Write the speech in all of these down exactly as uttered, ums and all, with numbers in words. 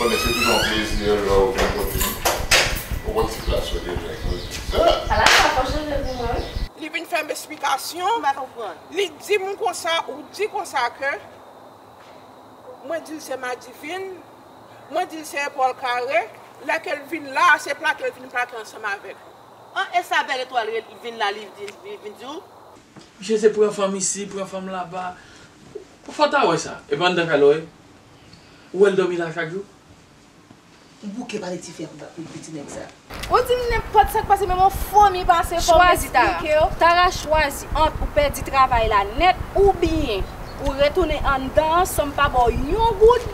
Se toujou yon plezi lè w vin kote m. Ou konn ti plas yo deja, sa. Ala sa fò chanje pou mwen, wi. Li vin fè m esplikasyon. M pa konprann. Li di m konsa, ou di konsa ke mwen di l se madivin, mwen di l se epòl kare, lè ke l vin la, se plake l vin plake ansanm avèk. An, e sa bèl etwal vin la, li vin, li vin di w? Misye se pran fanm isi, pran fanm laba. Fò ta wè sa. Epi anndan kay la w ye. Ou wè l dòmi la chak jou? M bouke pale ti fi ak ba- ti nèg sa. Ou di m nenpòt sa k pase, menm yon fomi pase, fò m eksplike w. Tara, chwazi ant ou pèdi travay la nèt oubyen ou retounen anndan an san m pa ba w yon goud,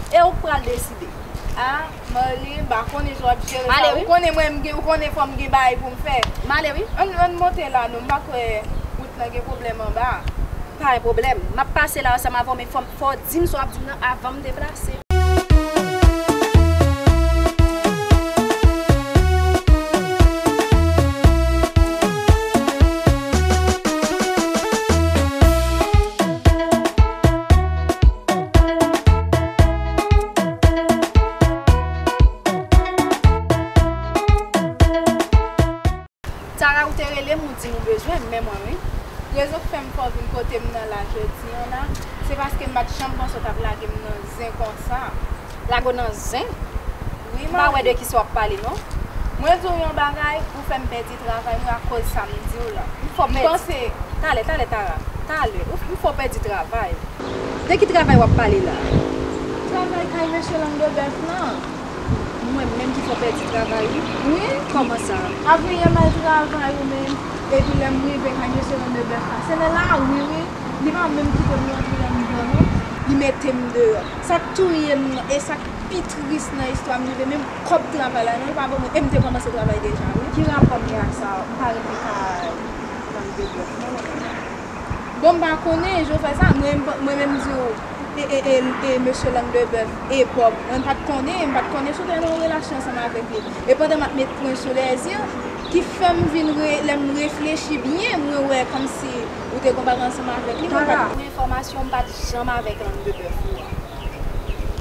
e ou k pral deside. A, Marly, m pa konnen jan w ap jere sa. Ou konnen mwen, m gen, ou konnen fò m gen bagay pou m fè. M ale wi. Ann, ann monte la non, m pa kwè wout lan gen pwoblèm anba a. Pa gen pwoblèm. M ap pase la ansanm avè w, men fò, fò w di m sa w ap di m nan avan m deplase. Tara, ou te rele m, ou di m ou bezwen m, men mwen wi. Rezon k fè m fè w vin kote m nan la jodi an la, se paske m pa t janm panse w t ap lage m nan zen konsa. Lage w nan zen? Wi, m pa wè de kisa w ap pale non. Mwen di w yon bagay, ou fè m pèdi travay mwen akoz sa m di w lan. M fè w pèdi. Talè, talè, Tara. Talè. Ou, m fè w pèdi travay. De ki travay w ap pale la? Travay kay mesye Langue de Bœuf lan. Mwen menm ki fè w pèdi travay ou? Wi. Kòman sa? Apre yè m al travay ou menm, epi lè m rive kay mesye Langue de Bœuf la, se nan lari wi, li pa menm kite m rantre anndan non, li mete m deyò. Sa k touye m nan, e sa k pi tris nan istwa m, li vle menm kòb travay la non, li pa ban mwen, e m te kòmanse travay deja wi. Ki rapò m gen ak sa? M pa rete kay Langue de Bœuf non, non, non. Bon, m pa konnen jan w fè sa. Mwen, mwen menm di w, e, e, e, e mesye Langue de Bœuf e Bob, mwen pa t konnen, m pa t konnen si w te nan yon relasyon ansanm avèk li. E pandan m ap met pwen sou lèz i, ki fè m vin re-, lè m reflechi byen, mwen wè kòmsi ou te gon bagay ansanm avèk li, mwen pa t. Pou enfòmasyon, m pa t janm avèk Langue de Bœuf ou a.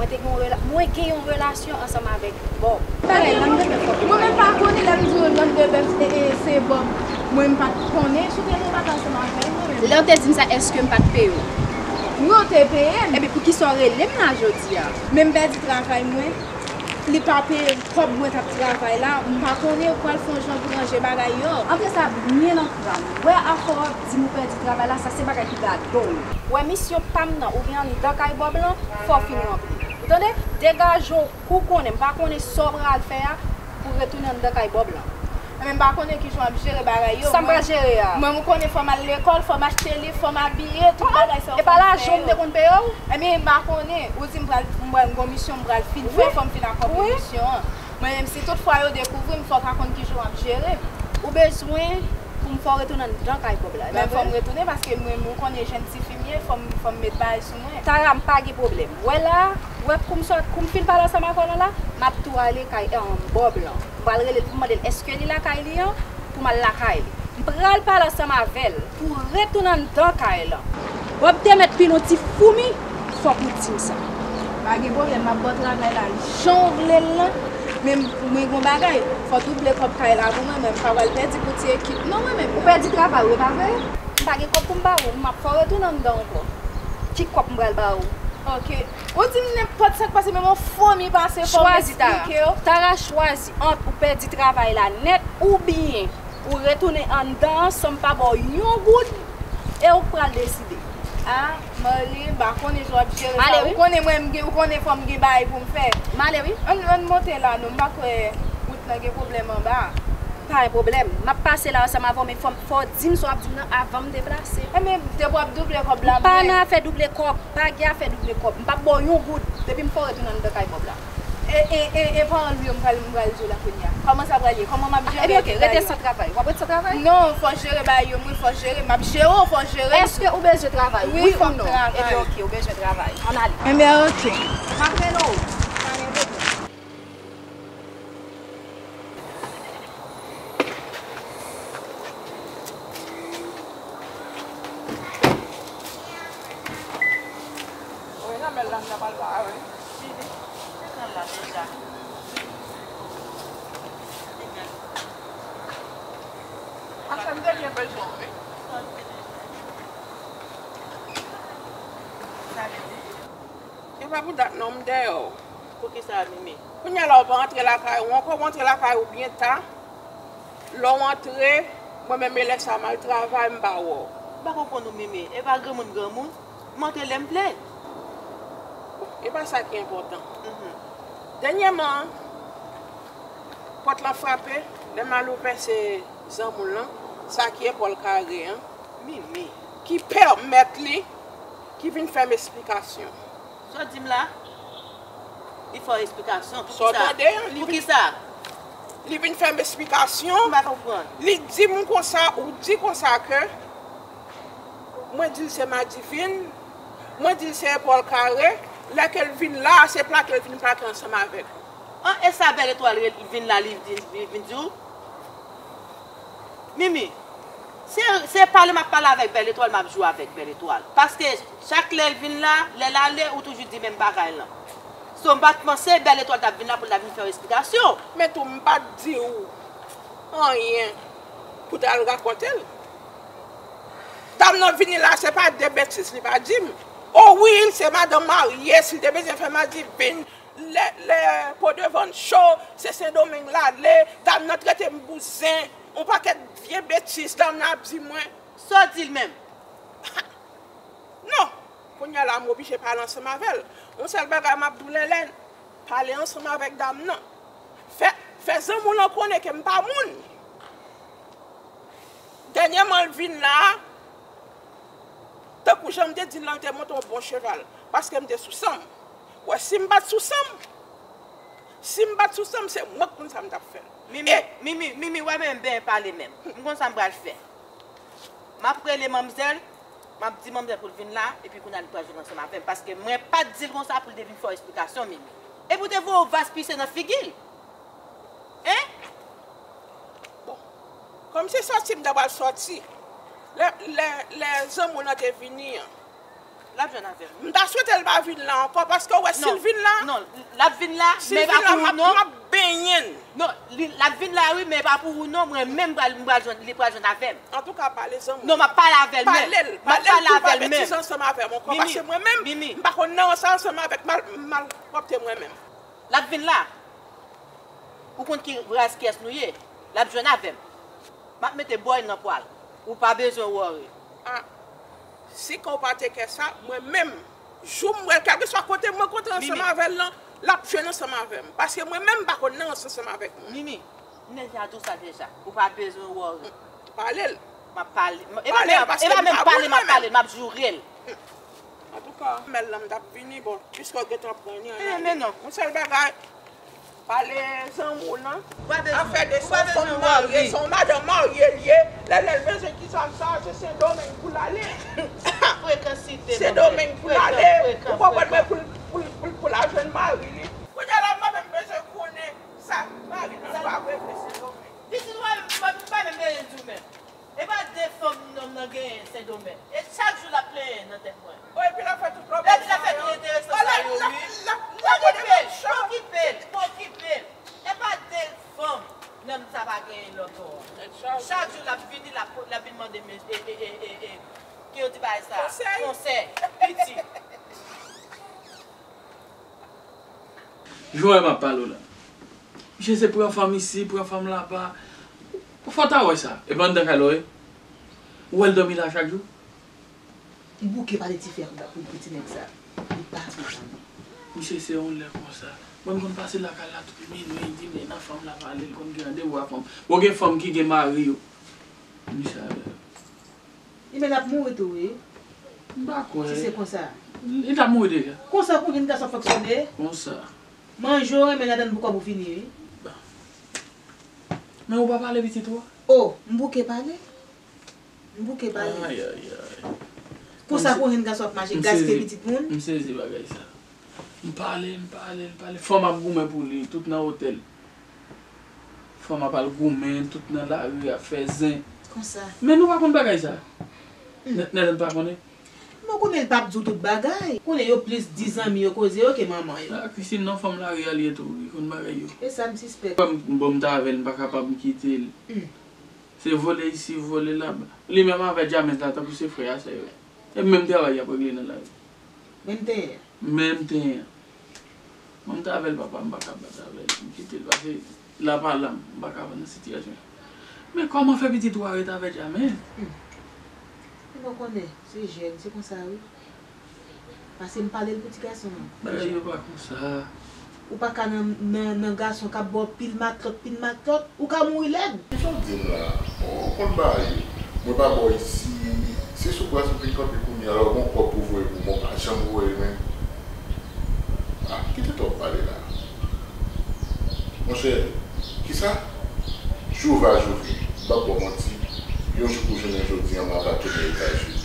Mwen te gen yon rela-, mwen gen yon relasyon ansanm avèk Bob. Mwen menm pa konnen lè m di w Langue de Bœuf e, e, se Bob. Mwen m pa t konnen si w te nan bagay ansanm avè l mwen menm. Lè w te di m sa, èske m pa t peye w? Wi, w te peye m. Ebyen, poukisa w rele m la jodi a? Men m pèdi travay mwen. Li pa peye m kòb mwen t ap travay la. M pa konnen ou pral fè yon jan pou ranje bagay yo. Antre sa byen nan kran m. Wè afè w ap di m ou pèdi travay la, sa se bagay ki gade w. Wè misyon pa m nan, ou gen anndan kay Bob lan, fò w fin ranpli. Ou tande? Degaje w, kou konnen, m pa konnen sa w pral fè a pou w retounen anndan kay Bob lan. Mwen menm m pa konnen kijan w ap jere bagay yo. Sa m pral jere a? Mwen, mwen m konnen fò m al lekòl, fò m achte liv, fò m abiye, tout bagay sa yo fò m fè yo. E pa lajan w m te konn peye w? Ebyen, m pa konnen. Ou di m pral, m pral gon misyon m pral fin fè, fò m fin akonpli misyon an. Mwen menm, si tout fwa yo dekouvri m, fò w ka konn kijan w ap jere m. Ou bezwen pou m fè w retounen anndan kay Bob la, e pa vre? Men fò m retounen paske mwen, ou konnen jèn tifi m ye, fò m, fò m met bagay sou mwen. Tara, m pa gen pwoblèm. Wè la, wè kou m sot, kou m fin pale ansanm avè w lan la, m ap tou ale kay, eh, Bob lan. M pral rele l pou m mande l èske li lakay li an, pou m al lakay li. M pral pale ansanm avè l pou retounen anndan kay lan. Bob te mèt pile yon ti foumi, fòk ou di m sa. Pa gen pwoblèm, m ap ba w travay la jan w vle l lan. Men mwen gon bagay, fò w double kòb kay la pou mwen, mwen m pa pral pèdi pou ti ekip non mwen menm. Ou pèdi travay ou, e pa vre? M pa gen kòb pou m ba ou, m ap fè w retounen anndan ankò. Ki kòb m pral ba ou? Oke. Ou di m nenpòt sa k pase, menm yon fomi pase, fò m eksplike w. Chwazi, Tara. Tara, chwazi ant ou pèdi travay la nèt oubyen ou retounen anndan an san m pa ba w yon goud, e ou k pral deside. A, Marly, m pa konnen jan w ap jere sa. Ou konnen mwen, m gen, ou konnen fò m gen bagay pou m fè. M ale wi. Ann, ann monte la non, m pa kwè wout lan gen pwoblèm anba a. Pa gen pwoblèm. M ap pase la ansanm avè w, men fò, fò w di m sa w ap di m nan avan m deplase. Ebyen, depi w ap double kòb la, mwen. M pa nan afè double kòb. Pa gen afè double kòb. M p ap ba w yon goud depi m fè w retounen anndan kay Bob la. E, e, e, e pawòl ou yo m pral, m pral di w la kounye a. Kòman sa pral ye? Kòman m ap jere bagay yo? Ebyen, oke, rete san travay. W ap ret san travay? Non, fò jere bagay yo, mwen, fò jere. M ap jere w, fò jere m. Èske ou bezwen travay? Wi, wi ou non? Wi, fò m travay. Ebyen, oke, ou bezwen travay. Ann ale. Ebyen, oke. M ap rele w. Pa gen pwoblèm. Wi, nan bèl dam nan pral pa avè. Vini. Sa la deja. Pase m te byen bezwen w, wi. Sa vle di? Se pa pou dat non, m dèyè w. Poukisa, Mimi? Kounye a la, w pa antre lakay ou ankò, w antre lakay ou byen ta. Lè w antre, mwen menm e lè sa m al travay, m pa wè w. M pa konprann ou, Mimi. E pa granmoun granmoun. M antre lè m vle. Bon, e pa sa ki enpòtan. Mhm. Dènyèman, pòt lan frape, lè m al ouvè se zanmi w lan, sa ki epòl kare an, Mimi, ki pèmèt li, ki vin fè m esplikasyon. Sa w di m la? Li fè w esplikasyon. Sa w tande an? Poukisa? Li vin fè m esplikasyon. M pa konprann. Li di m konsa, ou di konsa ke mwen di l se Madivin, mwen di l se epòl kare, lè ke l vin la, se plake l vin plake ansanm avèk ou. An, e sa Bèl Etwal vin la, li vin, li vin di w? Mimi, se, se pale m ap pale avèk Bèl Etwal, m ap jwe avèk Bèl Etwal. Paske chak lè l vin la, lè l ale, ou toujou di menm bagay lan. So, m pa t panse Bèl Etwal t ap vin la pou l ta vin fè w esplikasyon. Men tou, m pa t di w anyen pou t al rakonte l. Dam nan vini la, se pa de betiz li pa di m. O wi, se madanm marye, si l te bezwen fè Madivin, lè, lè po devann cho, se Sendomeng l ale, dam nan trete m bouzen, yon pakèt vye betiz dam nan ap di mwen. Sa w di l menm? Non, kounye a la, m oblije pale ansanm avè l. Yon sèl bagay m ap di w, Lèlèn, pale ansanm avèk dam nan. Fè, fè zanmi w lan konnen ke m pa moun. Dènyèman, l vin la, tankou jan m te di l lan, l te monte yon bon cheval, paske m te sou san m. Wè, si m pa t sou san m, si m pa t sou san m, se mwen k konn sa m t ap fè. Mimi, e Mimi, Mimi, wè menm, ben pale menm. M konn sa m pral fè. M ap rele manmzèl, m ap di manmzèl pou l vin la, epi kounye a li pral jwenn ansanm avè m, paske mwen pa t di l konsa pou l te vin fè w esplikasyon, Mimi. Epi w te voye w vas pise nan figi l. Hein? Bon. Kòm se sòti m ta pral sòti. Lè, lè, lè zanmi w lan te vini an. L ap jwenn avè m. M ta swete l pa vin la ankò, paske w wè si l vin la. Non, l ap vin la, men e pa pou ou non. M ap benyen l. Non, li, l ap vin la wi, men e pa pou ou non, mwen menm m pral, m pral jwenn, li pral jwenn avè m. Antouka, pale zanmi w. Non, m ap pale avè l menm. Pale l, pale l pou l pa betiz ansanm avè m ankò, paske mwen menm, m pa konn nan sa ansanm avèk mal, malpwòpte mwen menm. L ap vin la. Ou konn ki ras kiyès nou ye. L ap jwenn avè m. M ap mete bòy nan pwa l. Ou pa bezwen worry. Ah, si kè w pa te kè sa, mwen menm, jou m wè l, kèlkeswa kote m rankontre ansanm avè l lan, l ap jwenn ansanm avè m. Paske mwen menm, m pa konn nan ansanm avèk mwen. Mimi, m deja di w sa deja. Ou pa bezwen worry. Pale l. M ap pale. E pa menm pale, m ap pale, m ap joure l. Antouka, mèl lan m t ap vini, bon, piske w gentan pran li an ale. Men non. Yon sèl bagay, pale zanmi w lan. Afè de se yon fanm marye, se yon madanm marye l ye. Lè, lè l bezwen kisa sa, se Sendomeng pou l ale. Frekansite. Sendomeng pou l ale. Ou konprann mwen, pou l, pou l, pou l, pou l al jwenn mari li. Kounye a la, m pa menm bezwen konnen sa mari l nan pa vre vre Sendomeng. Pitit ou pa menm, pa menm bezwen di w menm. E pa de fanm nonm nan genyen Sendomeng. E chak jou l ap plenyen nan tèt mwen. O, epi l ap fè tout lòt bagay sa yo. Epi l ap fè tout enteresan sa yo, wi. Pokipe l, pokipe l, pokipe l. E pa de fanm nonm sa pa genyen lòt bò a. Chak jou l ap vini, l ap, l ap vin mande m, e, e, e, e, e, ki yo di bagay sa? Konsèy. Konsèy. Pitit. Jan w wè m ap pale w la. Misye se pran fanm isi, pran fanm laba. Fò w ta wè sa. Epi anndan kay la w ye. Ou wè l dòmi la chak jou? M bouke pale ti frè pou, pou ti nèg sa. Li pa sou sa non. Misye se yon lè konsa. Mwen m konn pase lakay la tout minwi, di men nan fanm la pale, l konn gen randevou ak fanm. Bon, gen fanm ki gen mari yo. Misye avè yo. Li menm ap mouri tou wi. M pa kwè. Si se konsa. Li t ap mouri deja. Konsa pou jèn gason fonksyone. Konsa. Manje w renmen ladan l pou kòb ou fini wi. Men ou pa pale pitit ou a? O, m bouke pale. M bouke pale. Ayayay. Konsa pou jèn gason ap mache gaspiye pitit moun. M sezi bagay sa. M pale, m pale, m pale. Fanm ap goumen pou li, tout nan otèl. Fanm ap al goumen, tout nan lari, ap fè zen. Konsa. Men nou pa konn bagay sa. Nèt, nèt, nou pa konnen. Mwen konnen l p ap di w tout bagay. Konnen yo plis di zanmi yo koze yo ke manman yo. Ah, Christine, non, fanm lari a li ye tou, li konn bagay yo. E sa m sispèk. Bon, m ta avè l, m pa kapab kite l. Hmm. Se vole isi, vole laba. Li menm avè Jamens la, tankou se frè a sè yo. E menm travay y ap regle nan lari. Menm tenyen. Menm tenyen. Mwen m ta avè l papa, m pa ka bat avè l, m kite l, paske la pa la, m pa ka nan sitiyasyon. Men kòman fè pitit ou a ret avè Jamens? Hmm. Ou pa konnen, se jèn, se konsa wi. Pase m pale l pou ti gason an. Bagay yo pa konsa. Ou pa ka nan, nan, nan gason k ap ba w pil matlòt, pil matlòt, ou ka mouri lèd. Kisa w di m la? Ou konn bagay yo. Mwen pa ba w isi. Se sou bras m vin kanpe kounye a la, ou gon kòb pou voye pou mwen, ou pa janm voye l menm. Ah, kite tòp pale la. Monchè, kisa? Jou va jou vini. M p ap ba w manti. Yon jou pou jounen jodi an, mwen va tounen Etazini.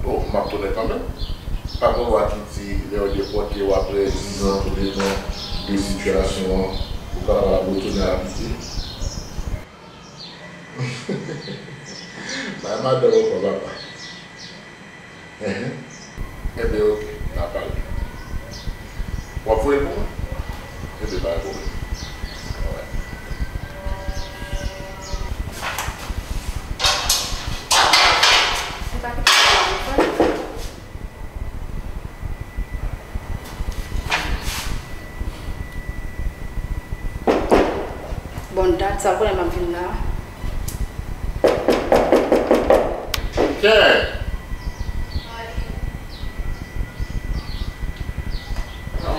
Bon, m ap tounen kanmenm. Pa gen lwa ki di lè yo depòte w apre dizan touledan de sitiyasyon an, ou kapab retounen abite. Bay madanm ankò, papa. Enhen. Enben, oke, n a pale. W ap voye l pou mwen? Enben, pa gen pwoblèm. Alright. Bon, dat sa, konnen m ap vin la. Kè!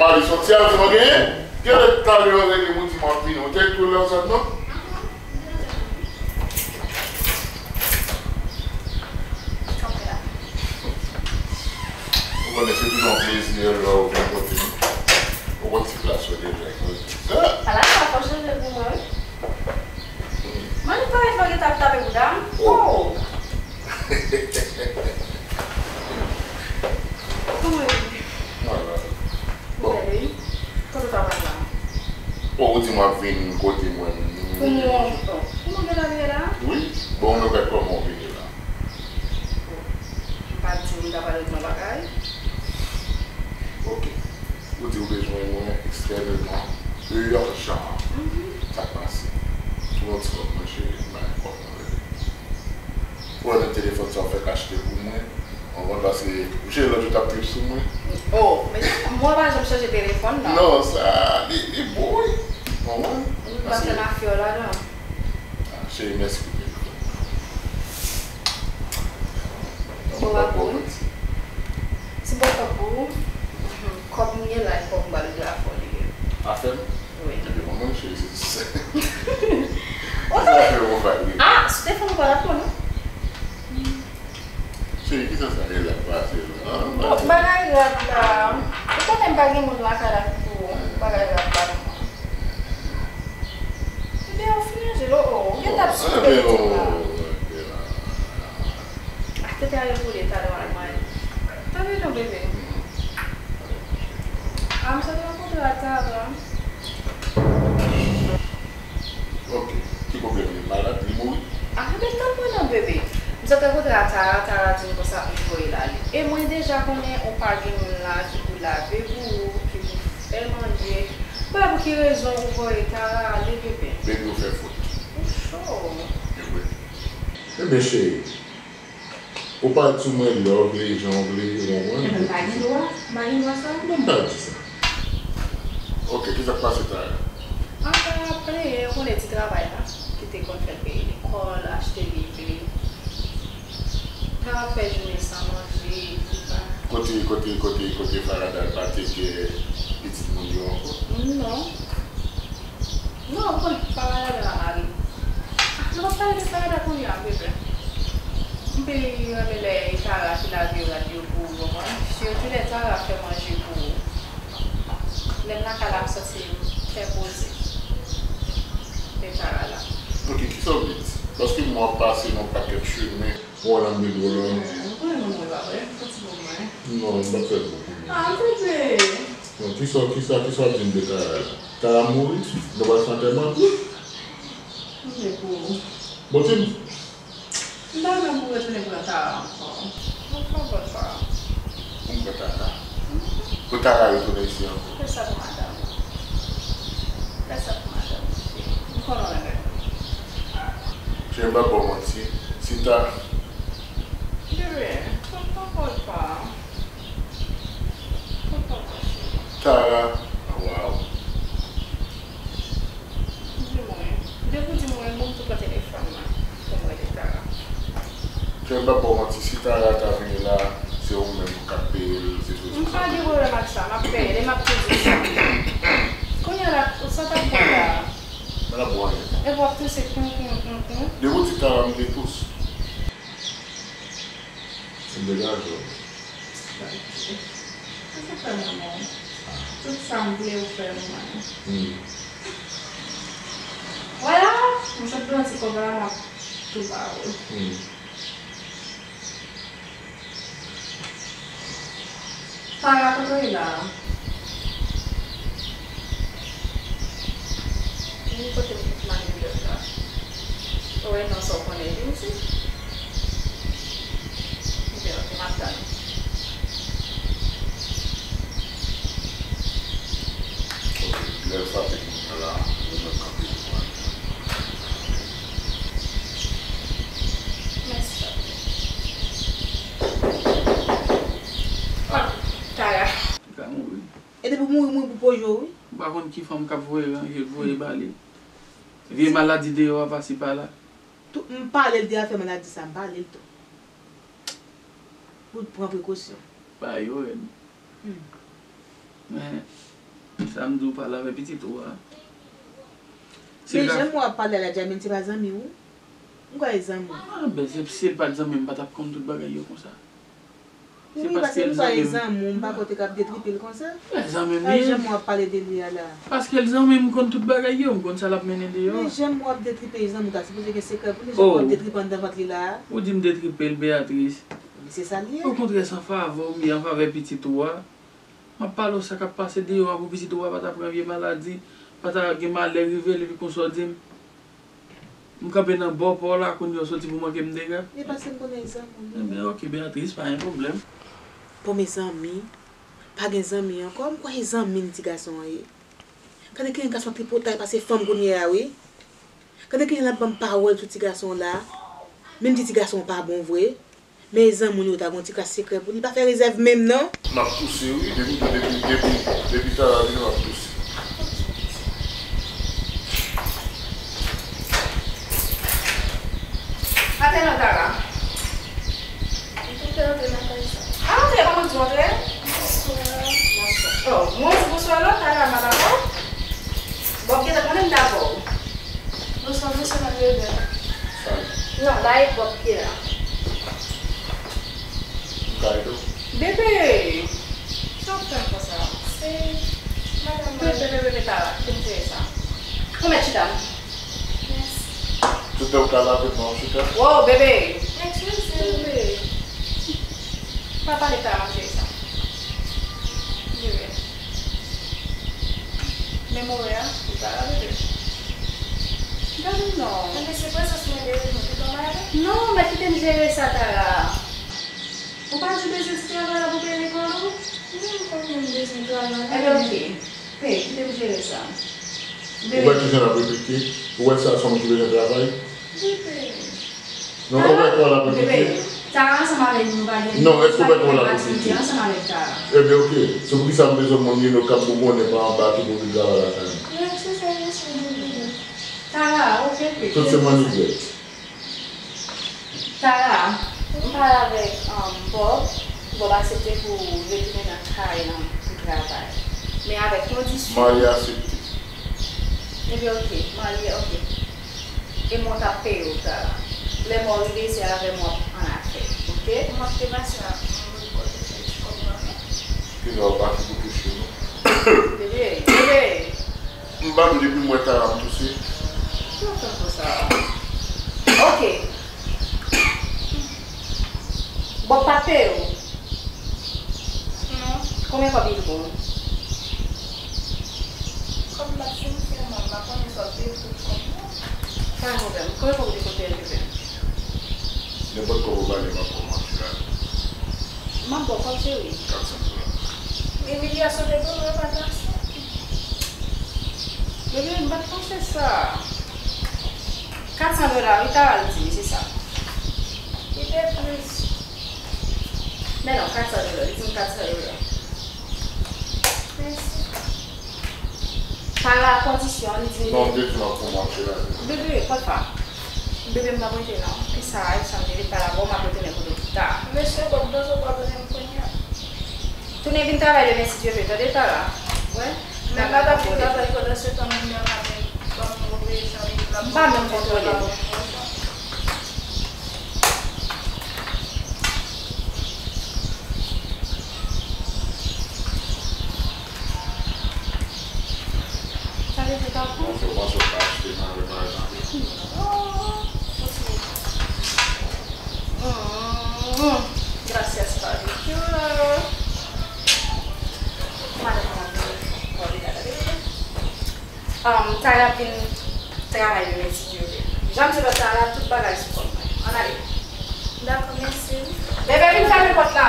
Mari, se yon ti avi w genyen? Genlè talè w rele m ou di m ap vini. Ou te tou lè w sot non? Ou konnen se toujou yon plezi lè w vin kote m. Ou konn ti plas yo deja. Ala sa fò chanje pou mwen, wi. Mwen li parèt mwen gentan ap tape bouda m. Oh! Kòman w ye? Mwen la. Bon. Ou bèl, wi. Kote w t ap al la? Bon, ou di m w ap vin kote mwen. Pou mwen, pou mwen gen lari la? Wi. Bon, nou wè kòman w vini la. M pa t di w m t ap al regle yon bagay. Ok. Ou di w bezwen mwen ekstrèmeman ijan. Mhm. Sa k pase? Ou yon ti kòb mwen cheri, m pa gen kòb mwen rele. Ou wè menm telefòn sa w fèk achte pou mwen. Ou konprann paske ou cheri lòt jou t ap trip sou mwen. Oh, men mwen pa janm chanje telefòn non. Non, sa, li, li bon wi. Ou konprann? Ou pa fè mafya w ladan. Ah, cheri, mèsi pou telefòn. Bon, pa pou ou. Ti bòkò pou ou. Kòb m gen la, e kòb m pral regle afè w li ye. Afè m? Wi. Ebyen, mwen menm, cheri, se ti sè. Ti afè m, mwen pral regle. Ah, si w te fè m pa la pou non. Cheri, kisa sa gen la k pase la? Ah, bon, bagay rad la. Ou konnen m pa gen moun lakay la ki pou bagay rad la non. Ebyen, ou fin ranje l, oh, oh, ou gentan ap sou pè ti la. Ah, tete a repoule talè w al manyen. Tande non, bebe. Ah, m sot rankontre a Tara. Ok. Ki pwoblèm li? Malad? Li mouri? Ah, ebyen, tann mwen non, bebe. M sot rankontre a Tara, Tara di m konsa m voye l ale. E mwen deja konnen ou pa gen moun la ki pou lave pou ou, ki pou fè manje. M pa wè pou ki rezon ou voye Tara ale, bebe. Bebe, ou fè fot. Ou cho. Ebyen. Ebyen, cheri. Ou pa di mwen lè w vle, jan w vle, ou konprann? Ebyen, m pa gen dwa, m pa gen dwa sa. Non, m pa di sa. Ok, kisa k pase Tara? An, Tara ap plenyen, ou konnen ti travay la, ki te konn fè l peye lekòl, achte liv li. Tara ap fè jounen san manje, li pa. Kote, kote, kote, kote Farada al pa te gen pitit moun yo ankò? Non. Non, ou konn Farada gen mari. Ah, nou pa pale de Farada kounye a, bebe. M pi renmen lè e Tara ki lave rad yo pou ou, konprann? Sitou lè Tara fè manje pou ou. Lè m lakay la, m santi m trè poze. E Tara la. Ok, kisa w vle di? Paske m wè w ap pase nan yon pakèt chimen. Ou wè nan bidwo la. Ou konnen mwen mwen pa vre, m santi bon mwen. Non, m pa fè bon pou mwen. Ah, bebe. Non, kisa, kisa, kisa w ap di m de Tara la? Tara mouri? Nou pral fè antèman? M vle pou ou. Bon, ti m. M pa gen pou retounen pran Tara ankò. Mwen fè bòt pa. Pou m pran Tara? Pou Tara retounen isi ankò? Fè sa pou madanm ou. Fè sa pou madanm ou, cheri. M konnen w renmen l. Cheri, m p ap ba w manti. Si ta... Bebe, m fè bòt pa. Tara, waw. Di mwen, depi w di mwen, bon, m tou pran telefòn nan pou m rele Tara. Kè m p ap ba w manti, si Tara ta vini la, se ou menm k ap peye l, se sou... M pa gen pwoblèm ak sa, m ap peye l, e m ap tou di sa. Kounye a la, sa t ap bwè la? Mwen ap bwè anyen. Epi w ap touse, koun, koun, koun, koun. Depi w di Tara, m te tous. M degaje w. Sa se fè m renmen w. Tout sa m vle ou fè m mwen. Hmm. Wè la, m sot pran ti kòb la, m ap tou ba ou l. Hmm. Tara, kote w ye la? Vin kote m pou m ale lòt la. Ou wè nan sa w konnen vin isit. Ebyen, ok, m ap tann ou. Ok, lè sa te konn la, ou menm kanpe pou mwen. Mèsi, papi. Ah, Tara. Li ka mouri. E depi w mouri, mouri pou poje w, wi. M pa konn ki fanm k ap voye ranje, voye bale. Vye maladi deyò a pase pa la. Tou, m pale l de afè maladi sa, m pale l tou. Pou l pran prekosyon. Bagay yo rèd. Hmm. Men, sa m di w, pale avè pitit ou a. Se... Men jan w ap pale a la, Djamil, se pa zanmi w? M kwè e zanmi w. Ah, ben, se, si l pa t zanmi m, m pa t ap konn tout bagay yo konsa. Wi, paske m kwè e zanmi w, m pa kwè w te ka ap detripe l konsa. E zanmi m li ye. Jan w ap pale de li a la. Paske l zanmi m, m konn tout bagay yo, m konn sa l ap mennen deyò. Men jan w ap detripe zanmi w, ta sipoze gen sekrè pou li, jan w ap detripe anndan vant li la. Ou di m detripe l, Beatrice. Se sa l ye. Okontrè, se an favè w m ye, an favè pitit ou a. M ap pale w sa k ap pase deyò a pou pitit ou a pa ta pran vye maladi, pa ta gen malè rive l, epi konsa w di m. M kanpe nan bò pa w la, kounye a w soti pou manke m dega. E paske m konnen e zanmi w li ye. Ebyen, ok, Beatrice, pa gen pwoblèm. Bon, mezanmi, pa gen zanmi ankò, m kwè e zanmi m ti gason an ye. Gade kijan gason an tripotay pase fanm kounye a, wi. Gade kijan l ap ban m pawòl sou ti gason an la. Menm di ti gason an pa bon vre. Men e zanmi w li, ou ta gen yon ti kras sekrè pou li. Pa fè rezèv menm non. M ap touse wi, depi, depi, depi, depi Tara vini, m ap touse. Atè non, Tara. Li tou fè antre nan kay sa. A, antre, kòman di w antre? Bonswa. Bonswa. Oh, mwen di bonswa non, Tara, m pa dakò. Bòb gentan konnen m dakò. Bonswa, bonswa, Marie Belle. Salut. Non, la e Bòb ki la. M ka ede w? Bebe! Sa w fè m konsa? Se madanm mwen. Bebe, bebe, bebe, Tara, kite m jere sa. Ou mèt chita m. Mèsi. Tout lè w ka lave m nan yon chita? Wow, bebe! Excuse me. Bebe. Pa pale Tara, m ap jere sa. Bebe. Men more a, ou pa la bebe. Gade m non. Ebyen se prezans mwen de rezon ki fè w malad? Non, men kite m jere sa, Tara. Ou pa di w bezwen ti travay la pou peye lekòl ou? Wi, m konnen m bezwen travay la. Ebyen, ok. Pe, kite m jere sa. Ou wè kijan l ap repete? Ou wè sa se yon moun ki bezwen travay? Bebe. Non, ou wè kò l ap repete? Bebe, Tara ansanm avèk nou pa gen... Non, èske ou wè kò l ap repete? Aktivite ansanm avèk Tara. Ebyen, ok. Se poukisa m bezwen moun Lino k ap bougonnen pa anba ki pou vin travay lakay mwen? Lè se sa, se sa, bebe. Tara, ok, pe. Tout se mannigrèt. Tara, m pale avèk, um, Bòb. Bòb aksepte pou retounen nan kay lan pou travay. Men avèk kondisyon. Marye aksepte. Ebyen, ok. Marye, ok. E mwen k ap peye w, Tara. Lè mò rive, se avè m w ap annafè, ok? M ap te pase la pou mwen kote fè ti kòb mwen. Kilè w pati pou touche nou? Bebe, bebe! M pa vle depi m wè Tara m touse. Ki w fè m konsa? Ok. Bòb pa peye w? Non. Konbyen kòb li dwe w? Kòb la, sinseman, m pa konnen sa w te pou kòb la. Pa gen pwoblèm. Konbyen kòb ou te konte l, bebe? Nenpòt kòb ou ba li, m ap kòmanse a. M ap ba w kòb, cheri. Kat san dola. Emilia sot epi w repatase. Bebe, m pa t panse sa. Kat san dola, wi, Tara, li di m, se sa. Li te plis. Men non, kat san dola, li di m kat san dola. Mèsi. Tara, kondisyon, li di m. Non, m te di m ap kòmanse la. Bebe, pòt pa. Bebe, m p ap rete non. E sa, e sa, m te vin pale avè w, m ap retounen kote w pita. Mesye, kòb dozo pral tounen m kounye a. Tounen vin travay demen si Dye vle, tande Tara. Wè? Men m pa t ap vin travay pandan se tan moun nan pa menm ban m yon prezan, epi l ap ban m yon prezan, l ap ban m yon prezan. Sa vle di w pa pran? Mwen fè w panse w ka achte nan reparezan. Mm, gracias, Fabio. Madanm nan vini. Bon, li gade. Um, Tara vin travay demen si Dye vle. Jan m di lòt Tara, tout bagay sou kont mwen. Ann ale. Dakò, mèsi. Bebe, vin fèmen pòt la.